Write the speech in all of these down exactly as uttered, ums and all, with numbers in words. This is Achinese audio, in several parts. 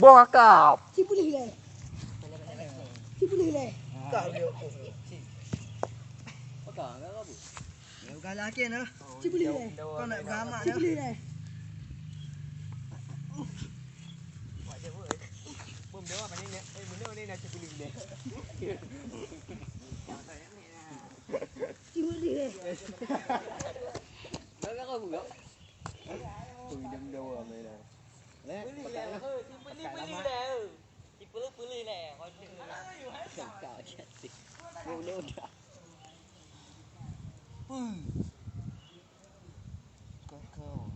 Boh akap. Ci puléh lé. Ci puléh lé. Ka dia. Ka, ka, ka, ka. Ya, bukan laki nah. Ci puléh lé. Kau nak gamak ci puléh lé. Ci puléh lé. Ka, ka, ka, ka. Pui dam dawa mai dah. Leh, peulih leh, pekat lah. He, si peulih, peulih leh, he. Si peulih, peulih leh. Kau cakap. Boleh udah. Pui. Kau, kau.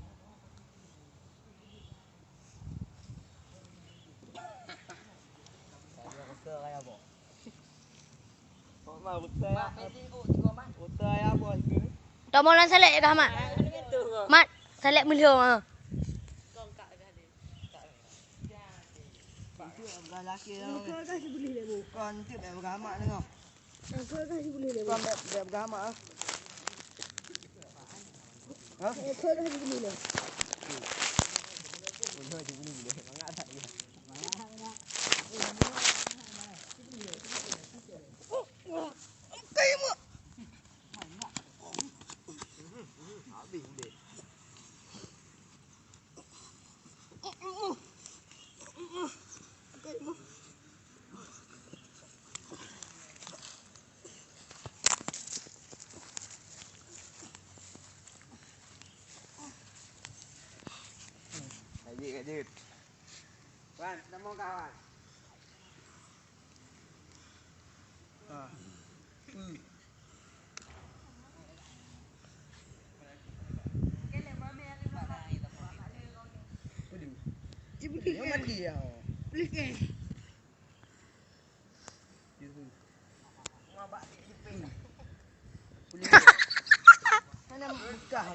Saya rasa raya, Bok. Tok Maulan salek kah, Mat? Mat, salek meulhô, ha. Kon teuh bèk beugamak deungoe. Kon bèk, bèk beugamak, ah. Ha? Lanjut, lanjut. Wan, nama kawan? Ah. Hmm. Dia mati ya. Mana bekah?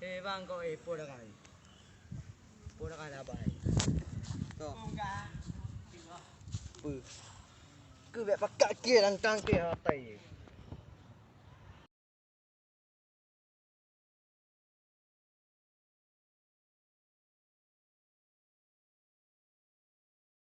Eh, bang, kau, eh, po dah kai. Po dah kai lah, bang. Tuh. Pe. Keu bèk pakat keu lantang keu hatai.